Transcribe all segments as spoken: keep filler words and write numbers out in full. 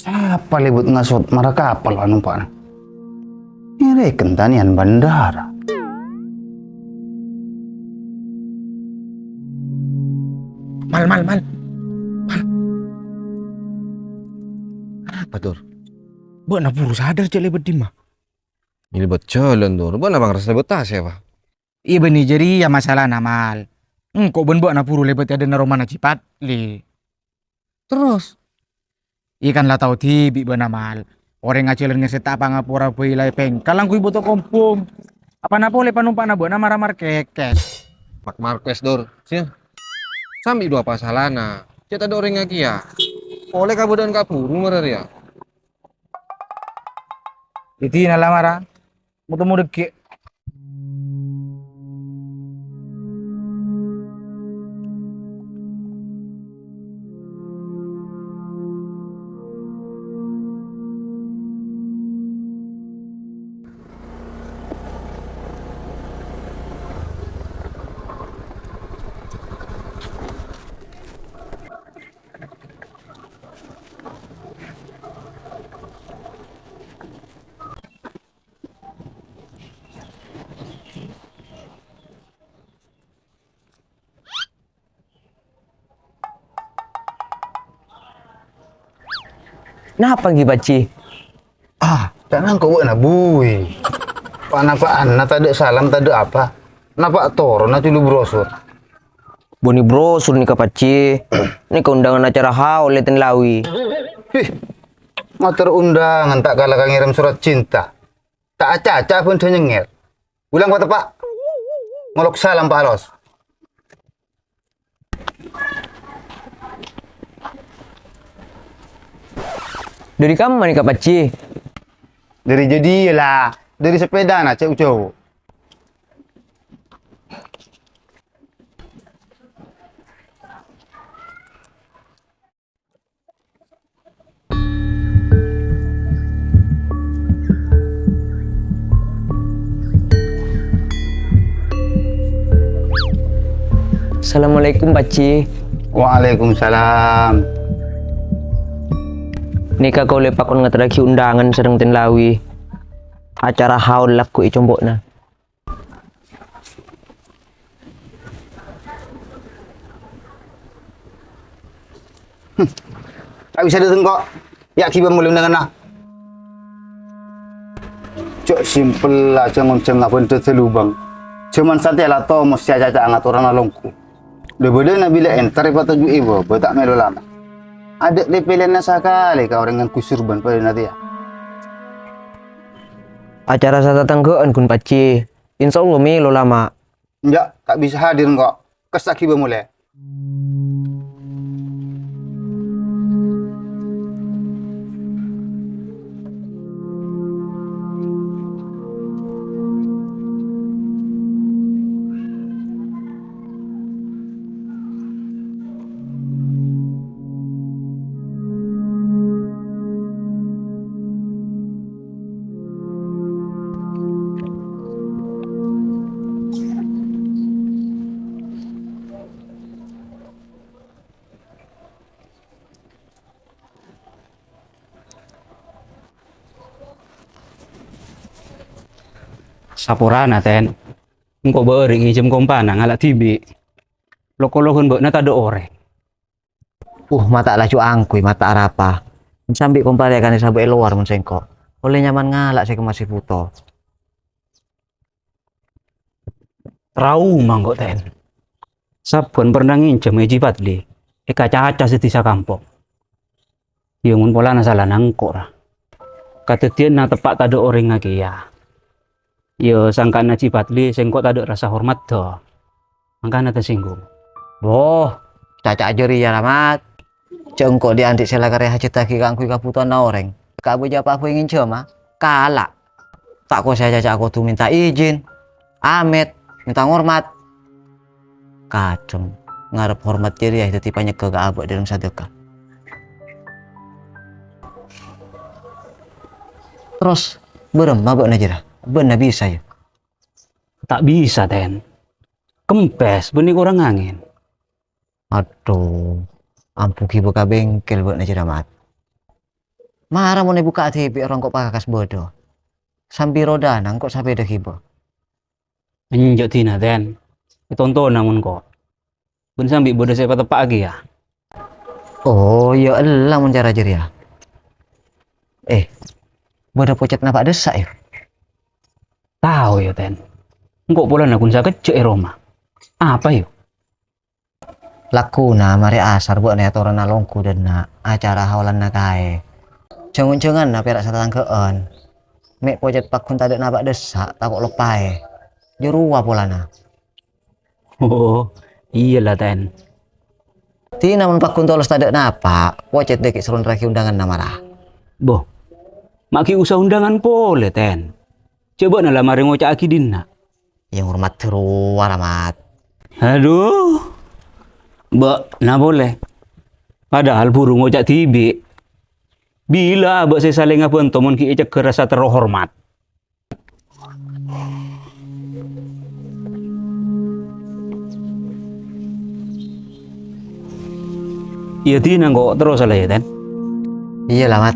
Sapa lèbât ngasot mara kapal panompa'na? Ngèrèken tanèyan bandara. Mal, mal, mal. Mal. Apa, Dur? Bâ'na buru sadar cè' lèbât dimma? Lèbât jhâlân, Dur. Bâ'na pangrasa lèbât tasè, apa? Iyâ, bânnè jârèya masalana, Mal. Engko' bân bâ'na buru lèbât è adâ'na romana Cipatli. Terros? Iyâ kan la tao dhibi' bâ'na, Mal. Orèng ajhâlân ngèsèt ta' pangapora bhâi la è bengkel angghuy bhuto kombhung. Apana polè panompa'na bâ'na mara markèkès. Mark Marquez, Dur. Sè sambi duwâ pasalana. Cè' tadâ' orèngnga kèya. Polè kabâdâ'ân kabhuru mara rèya. Dhina la mara. Mo-temo dhâggi'. Napa ghi, Pacè? Ah, ta' nangko' bâ'na buwi. Pa-napa'anna tadâ' salam, tadâ' apa. Napa' toronna culu brosur. Bânnè brosur nèka, Pacè. Nèka ondhângan acara haul è Tenlawi. Hih, mator ondhângan ta' kala ka ngèrèm sorat cinta. Ta' acaca bân dâ' nyengngèr. Bulâ pateppa'. Ngolok salam palos. Dâri kamma nèka, Pacè? Dâri jâdiyâ la, dâri sapèdana cè' u-jâu. Assalamualaikum, Pacè. Waalaikumsalam. Nèka kaulâ èpakon ngaterraghi ondhângan sareng Tenlawi. Acara haul lagghu' è compo'na. Hmm. Ta' bisa dâteng ko'. Ya' ghibâ molè ondhânganna. Jhâ' simpel aja ngonjhâng abândhâ dâ' lubâng. Jhâman satèya la tomos sè acaca ngatorana longghu. Dhâ-bâdhâna bilâ entar èpatoju'i bâbâ ta' mèlo lama. Adâ' lè-pèlèyanna sakalè ka orèng ngangghuy surban padâna tèya. Acara satatanggâ'ân ghun Pacè. Insya Allah mèlo lama. Enjâ', ta' bisa hadir engko'. Kassa' ghibâ molè. Saporana, Ten. Engko' bâri' ngènjhâm kompana ngala' dhibi'. Lo-kolo ghun bâ'na tadâ' orèng. Uh, ma' ta' laju angghuy, ma' ta' arapa. Sambi kompa rèya kan èsabâ' è lowar mon sèngko'. Ollè nyaman ngala' sè kemma sè bhuto. Trauma engko', Ten. Sabbhân pernah ngènjhâm è Ji Fadli, èkacaca sè disa kampong. Iyâ, mon polana salana engko', ra. Kadhâddhiyânna teppa' tadâ' orèngnga kèya. Iyâ, sangkana Ji Fadli, sèngko' tadâ' rassa hormat, do. Mangkana tasènggung. Boh, caca jârèya, Ramat. Jhâ' engko' dhi'-andhi' sè la karè hajâddhâghi kaangghuy kabhutowanna orèng. Ka abâ' jhâ' apa-apa ngènjhâma, kala'. Ta' kosè acaca kodhu mènta ijin, amèt, mènta ngormat. Kadhâng ngarep hormat jârèya dhâddhi panyegghâ ka abâ' dâlem sadhâka. Terros, bârâmma bâ'na jârèya? Bâ'na bisa, yâ? Ta' bisa, Ten. Kempès, bânnè korang angèn. Adhu, ambu ghibâ ka bengkel bâ'na jârèya, Mat. Mara mon èbukka'a dhibi' rong ko' pakakas bâdâ. Sambi rodana engko' sapèda ghibâ. Enjâ' dina, Ten. Ètontona mon ko'. Bân sambi bâdâ sè èpateppa'aghi, yâ? Oh, iyâ ella mon cara jârèya. Eh, bâdâ pocet napa' dessa', yâ? Tao, yâ, Ten. Engko' polana ghun sakejjhâ' è roma. Apa, yâ? Lagghuna marè asar bâ'na èatorana longghu dâ' enna' acara haolanna kaè. Jâng-onjânganna pèra' satatangghâ'ân. Mè' pocet pagghun tadâ' napa' dessa', tako' loppaè. Jârowa polana. Oh, iyâ la, Ten. Dina mon pagghun tolos tadâ' napa', pocet dâgghi' soro nerraghi ondhânganna mara. Bo, ma' ghi' usa ondhângan polè, Ten. Jhâ' bâ'na la marè ngoca'aghi dhinna'. Yâ, ngormat rowa, Ramat. Adhu, bâ'na polè. Padahal buru ngoca' dhibi'. Bilâ abâ' sè salèng abhânto mon ghi' ècegghâ rassa terro hormat. Iyâ, dina engko' terro sala, yâ, Ten? Iyâ, la, Mat.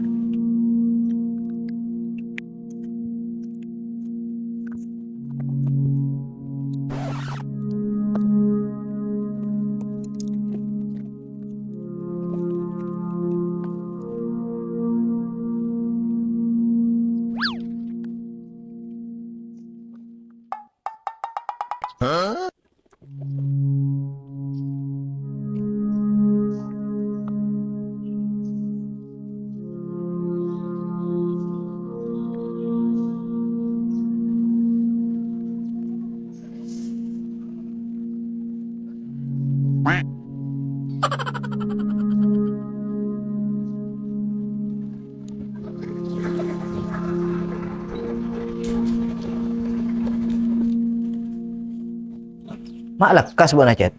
Ma' lekkas bâ'na, Cet?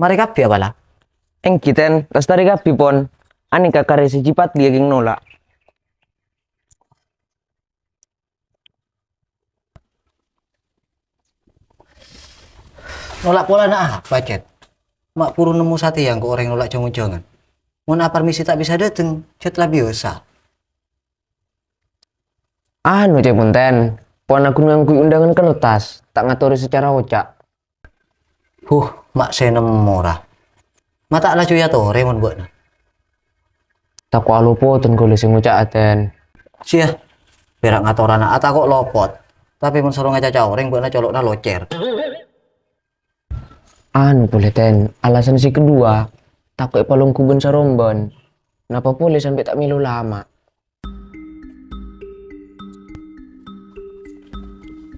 Marè kabbhi apa la? Èngghi, Ten, lastarè kabbhi, pon. Anèka karè sè jipat lè kèng nola'. Nola' polana apa, Cet? Ma' buru nemmo satèya engko' orèng nola' jâng-onjângan. Mon aparmisi ta' bisa dâteng, Cet la biyasa. Anu, Cè' Ponten, pon aghun ngangghuy ondhângan kertas, ta' ngatorè sacara oca'. Huh, ma' sè nemmo, ra. Ma' ta' laju èyatorè mon bâ'na. Tako' alopot, Ten, ghulâ sè ngoca'a, Ten. Siyah, pèra' ngatorana atako' lopot. Tapè mon soro ngacaca orèng, bâ'na colo'na locèr. Anu polè, Ten, alasan sè kedua, tako' èpalongghu bân-saromban. Napa polè sampè' ta' mèlo lama'?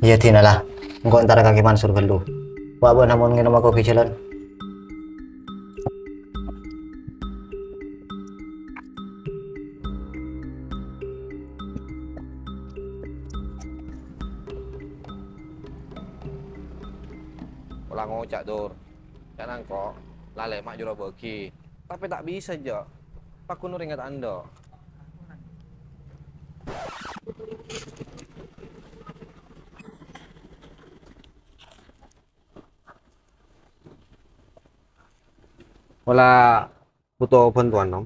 Iyâ, dinala. Engko' entara ka Kè Mansur ghâllu. Wa' bâ'na mon ngènoma kopi jhâlân. Pola ngoca', Dur. Ca'na engko', lalè ma' jhurâ bâgi. Tapè ta' bisa, jâ'. Paghun orèngnga ta' endâ'. Pola bhuto bhântowan, Nom?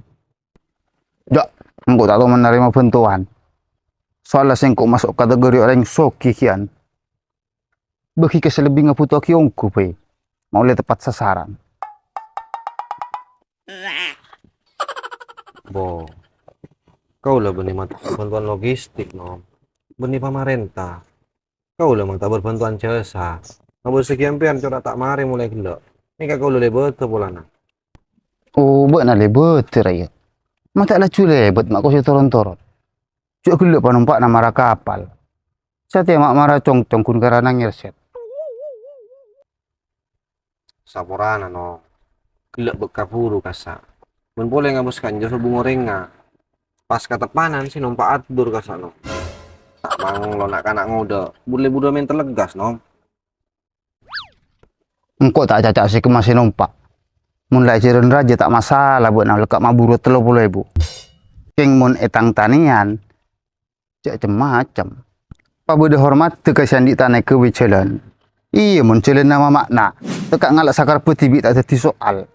Jâ', engko' ta' tao manarèma bhântowan. Soalla sèngko' maso' kategori orèng soghi kèyan. Bâgi ka sè lebbi ngabhutoaghi ongghu bhâi, maollè teppat sasaran. Bo, kaulâ bânnè mator bhântowan logistik, Nom. Bânnè pamarènta. Kaulâ mator bhântowan jhâsa. Ngabâssaghi sampèyan cora' ta' marè molaè ghellâ'. Nèka kaulâ lèbâdhâ polana. Oh, bâ'na lèbâdhâ, ra, iyâ? Ma' ta' laju lèbât, ma' kosè toron-toron. Jâ' ghellâ' panompa'na mara kapal. Satèya ma' mara congcong ghun karana ngèrsèt. Saporana, Nom. Ghellâ' bâ' kabhuru kassa'. Bân polè ngabâs kanja sobung orèngnga. Pas kateppanan sè nompa' adur kassa', Nom. Ta' manglo na'-kana' ngodâ, bulâ-bulâ mènta legghâs, Nom. Engko' ta' acaca' sè kemma sè nompa'. Mon la èjhâlân rajâ ta' masala bâ'na lekka' maburu tello polo èbu. Kèng mon è tang tanèyan, jâ' cem-macem. Pabâdâ hormadhâ ka sè andi' tanah èghâbây jhâlân. Iyâ, mon jhâlânna mama'na, tekka' ngala' sakarebbhâ dhibi' ta' dhâddhi soal.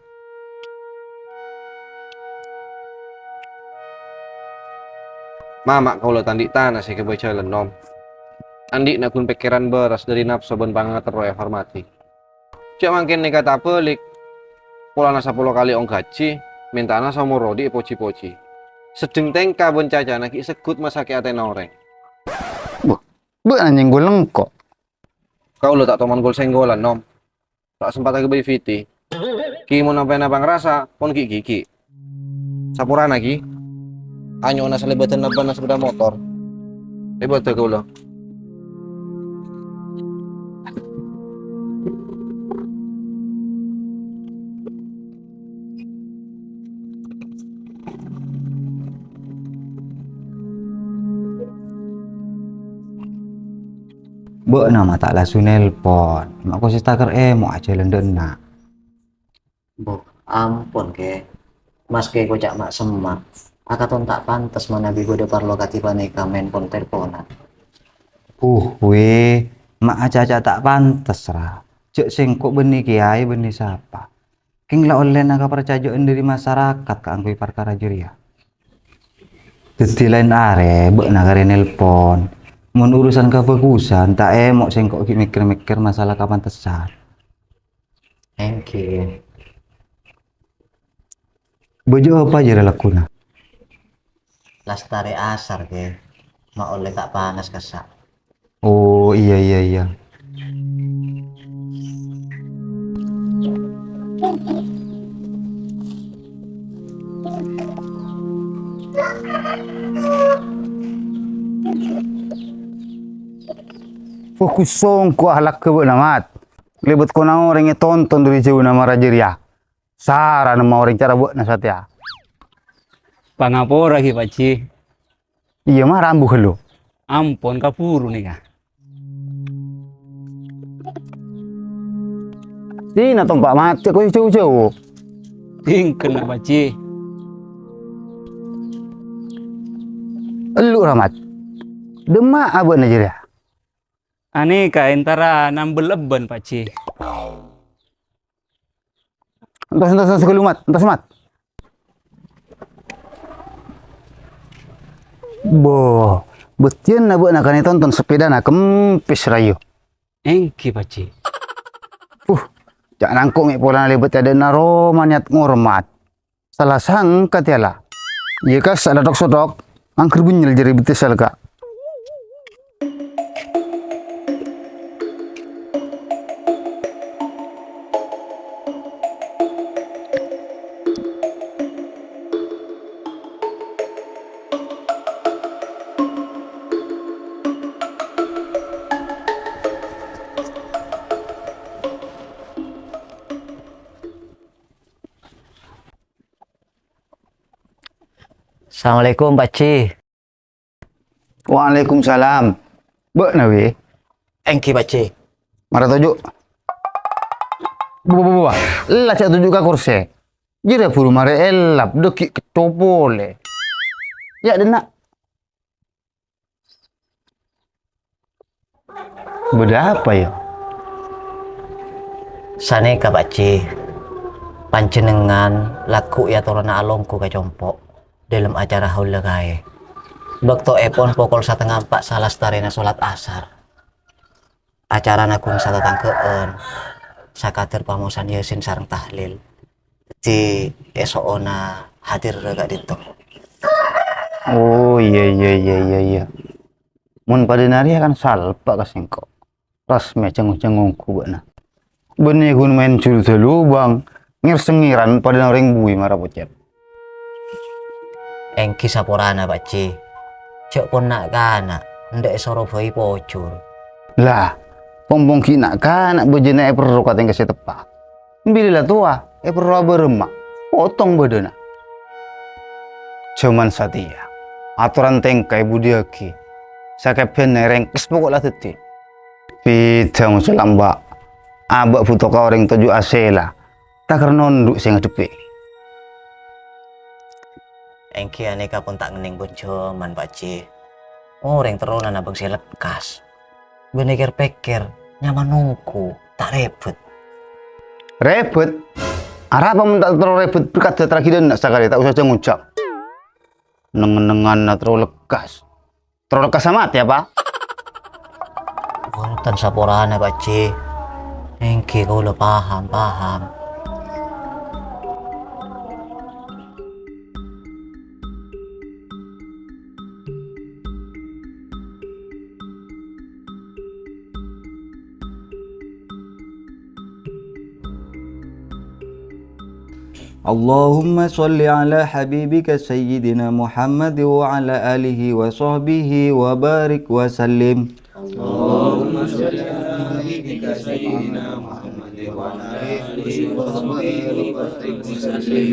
Mama' kaulâ ta' andi' tana sè èghâbây jhâlân, Nom. Andi'na ghun pèkkèran bârâs dhâri napso bân pangaterro èhormadhi. Jhâ' mangkèn nèka ta' abâlik. Polana sapolo kalè ong-ghâjhi, mèntana saomor odi' èpojhi-pojhi. Seddheng tèngka bân cacana ghi' segghut masakè' atèna orèng. Bâ-, bâ'na nyènggol engko'. Kaulâ ta' toman gol-sènggolan, Nom. Ta' sempat aghâbây fiti. Ghi mon ampèyan apa ngarassa, pon ghi'-gighi'. Saporana, ghi. Anyo'ona salèbâdhân labbhâna sepeda motor. Lèbâdhâ kaulâ. Bâ'na ma' ta' lasu nelpon, ma' kosè takèr èmo' ajhâlân dâ' enna'. Bo, ampon, Kè. Maskè koca' ma'-semma', akaton ta' pantes manabi bâdâ parlo kadhi panèka mènpon telponan. Uh, wè, ma' acaca ta' pantes, ra. Jhâ' sèngko' bânnè kèyaè bânnè sapa. Kèng la ollèna kaparcajâ'ân dhâri masarakat kaangghuy parkara jârèya. Dhâddhi laèn arè bâ'na karè nelpon. Mon urusan kabhâghusân, ta' èmo' sèngko' ghi' mèkkèr-mèkkèr masalah kapantessan. Èngghi. Bâjâ apa jârèya lagghuna? Lastarè asar, Kè. Ma' ollè ta' panas kassa'. Oh, iyâ, iyâ, iyâ. Fokus songko' ahlakka bâ'na, Mat. Lèbât kona orèng ètonton dhâri jhâuna mara jârèya. Sarana ma' orèng cara bâ'na satèya. Pangapora, ghi, Pak Ji. Iyâ, ma' rambu ghâllu. Ampon kabhuru nèka. Sina tompa' matè kok jhâu-jhâu. Tingkèn, Pak Ji. Ellu', Rahmat. Dâmma'a bâ'na jârèya? Anèka entara nambel ebbân, Pak Ji. Entos, entos, entos, ghâllu, Mat. Entos, Mat. Bo, bhâdhiyânna bâ'na kanè tonton sepèdana kempes rayu. Èngghi, Pak Ji. Uh, ca' nangko' mè' polana lèbât è adâ'na roma niyat ngormat. Sala sangka tèya la. Iyâ, kas, ala tok-sotok. Angghâr bânnyel jârèya bhâdhâ salka. Assalamualaikum, Pak Ji. Waalaikumsalam. Bâ'na, Wi? Èngghi, Pak Ji. Mara toju'. Bâ, bâ, bâ, bâ. Ella jhâ' toju' ka korsè. Jârèya buru marè èllap, dâggi' ketto polè. Yâ, dâ' enna'. Bâdâ apa, yâ? Sanèka, Pak Ji. Panjhennengngan lagghu' èyatorana alongghu ka compo' dâlem acara haul lagaè. Bâktoèpon pokol satengnga empa' salastarèna solat asar. Acarana ghun satatangghâ'ân, sakadâr pamaosan Yasin sareng tahlil. Dhâddhi, èso'ona hadir ka'dinto. Oh, iyâ, iyâ, iyâ, iyâ, iyâ. Mon padâ narèya kan salpa' ka sèngko'. Ras mè' jhâng-onjhâng ongghu bâ'na. Bânnè ghun maèn jurudâ lobâng, ngèr-sèngèran padâna orèng buwi mara pocèt. Èngghi saporana, Pak Ji. Jhâ' pon na'-kana', endâ' èsoro bhâi pojhur. Lah, pong-pong ghi' na'-kana' bâjâna èperro ka tèngka sè teppa'. Bilâ la towa, èperro abârâmma, potong bâdâna. Jhâman satèya, atoran tèngka èbudhiyâghi, sakabbiyanna èrèngkes poko' la dhâddhi. Bidhâng sè lamba', abâ' bhuto ka orèng toju' asèla, takèr nondhu' sè ngadhebbhi. Èngghi anèka pon ta' ngennèng bân jhâman, Pak Ji. Orèng terrona nabâng sè lekkas. Bânnè kèr-pèkkèr, nyaman nongghu, ta' rèbhât. Rèbhât? Arapa mon ta' terro rèbhât berkat dâtraghi dâ' enna' sakalè, ta' usa jhâng-onjhâng. Neng-ennengnganna terro lekkas. Terro lekkas matè apa? Wonten saporana, Pak Ji. Èngghi kaulâ paham, paham. اللهم صل على حبيبك سيدنا محمد وعلى آله وصحبه وبارك وسلم. اللهم صل على حبيبك سيدنا محمد وعلى آله وصحبه وبارك وسلم.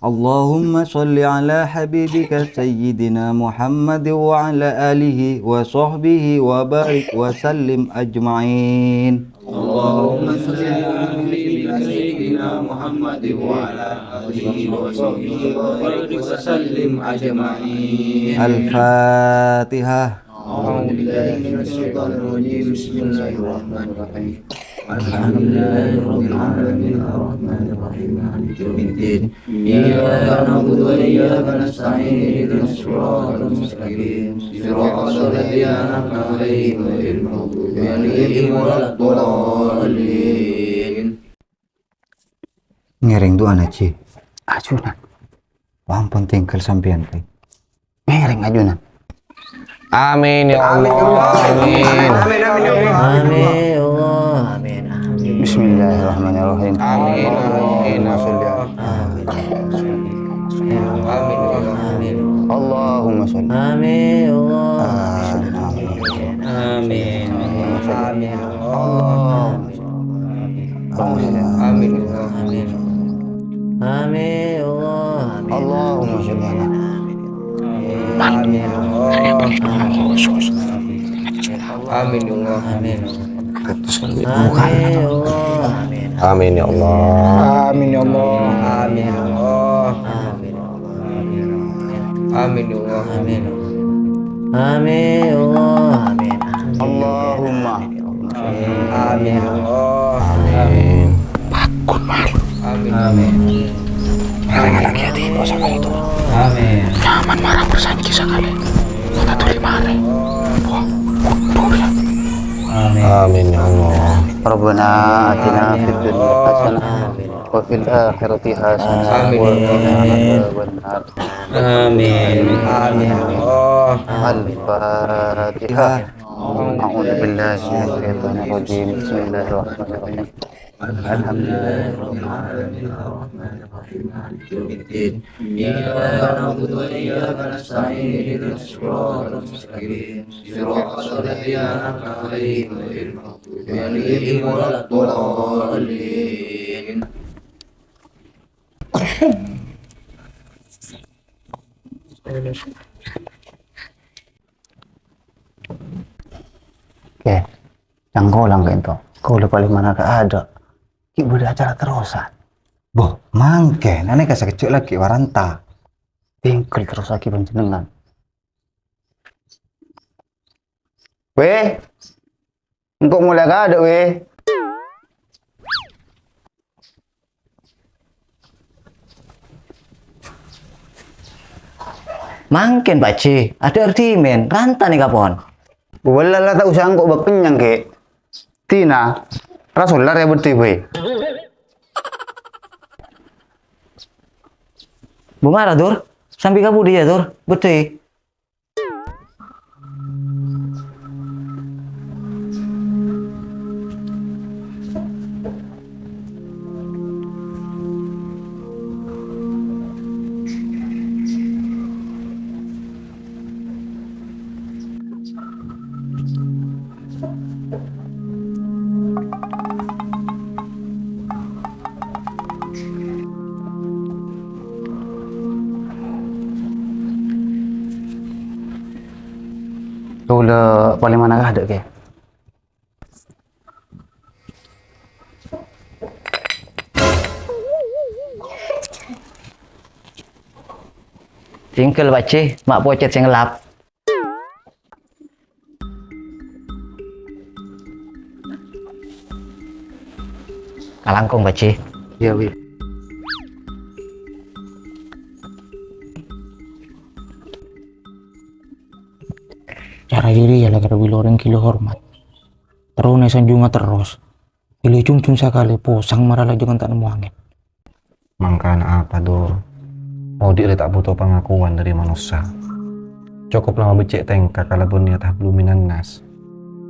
اللهم صل على حبيبك سيدنا محمد وعلى آله وصحبه وبارك وسلم أجمعين. اللهم صل على حبيبك سيدنا محمد وعلى آله وصحبه وبارك وسلم أجمعين. الفاتحة. أعوذ بالله من الشيطان الرجيم. بسم الله الرحمن الرحيم. الحمد لله رب العالمين. الرحمن الرحيم. مالك يوم الدين. إياك نعبد وإياك نستعين. اهدنا الصراط المستقيم. صراط الذين أنعمت عليهم غير المغضوب عليهم ولا الضالين. Ngèrèng du'ana, Ji. Ajunan. Ampon tèngghâl sampèyan, Ri. Ngèrèng ajunan. Amin, ya Allah. Amin. Amin, amin, ya Allah. Amin, ya Allah. Amin, amin. Bismillahirrahmanirrahim. Amin, amin. Allahumma sholli ala Muhammad. Amin. Allahumma sholli. Amin, ya Allah. Amin, amin. Amin. Allahumma sholli. Amin. Amin. Amin, ya Allah. Amin. Allahumma sholli ala. Amin, ya Allah. Amin, ya Allah. Amin. Amin, ya Allah. Amin. Amin, ya Allah. Amin, ya Allah. Amin. Amin, ya Allah. Amin. Amin, ya Allah. Amin. Allahumma. Amin, ya Allah. Amin. Pakon, Mar. Amin. Amin. Ngalèng-ngalèng ya, tiba sakali itu. Amin. Nyaman marah bersanding sakali. Kita tuh di mana? Wah, mundur ya. Amin. Amin, ya Allah. Rabbana atina fid dunya hasanah wa fil akhirati hasanah wa qina adzabannar. Amin. Amin. Al-Fatihah. A'udzu billahi minasyaitonir rajim. Bismillahirrahmanirrahim. Alhamdulillahirabbil alamin, arrahmanirrahim, maliki yaumiddin. Iyyaka na'budu wa iyyaka nasta'in. Ihdinas siratal mustaqim. Siratal ladzina an'amta 'alaihim ghairil maghdubi 'alaihim waladdallin. Oke, cangkolang kento. Kaulâ palèng mana ka ada. Ki bâdâ acara terrosan. Boh, mangkèn, anèka sakejjhâ' lagi waranta. Tinggal terus lagi panjennengan. Weh, engko' molè ka ada', weh. Mangkèn, Pak Ji, ada' ardhimen, ranta nèka pon. Wala la ta' osa engko' bâ' kennyang, Kè. Tina, Rasul la rè bâdhi, weh. Bu mara, Dur? Sambi ka budi ya, Dur? Budi. Kaulâ palèng mana ka ada', Kè. Tinggal, Pak Ji, ma' pocet sè ngelap. Kalangkong, Pak Ji. Iya, Wi. Diri ya la kara bilâ orèng ghilâ hormat. Terro nè sanjungan terros. Bilâ jhungjhung sakalè posang mara la jhâ' kan ta' nemmo angèn. Mangkana apa, Dur? Odi' rè ta' buto pangakuan dhâri manossa. Cokop la mabeccè' tèngka kalabân niyat hablum minannas.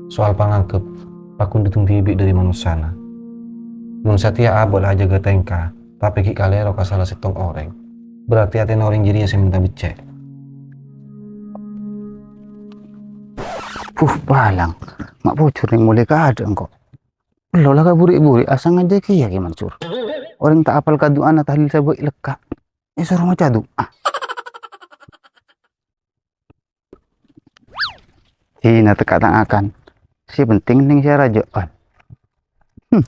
Soal panganggep, paggun dhâddhung dhibi' dhâri manossana. Mon satèya abâ' la ajâgâ tèngka, tapè ghi' kalèro ka sala sèttong orèng, berarti atèna orèng jârèya sè mènta beccè'. Puh, palang. Ma' bujur neng molè kaadâ' engko'. Ello la kaburi-buri, asangajâ kèya Kè Mansur. Orèng ta' apal ka du'ana tahlil sabâ' lekka'. Èsoro maca du'a. Sina tekka' tang akan. Sè penting neng sè arajâ'ân. Hmm.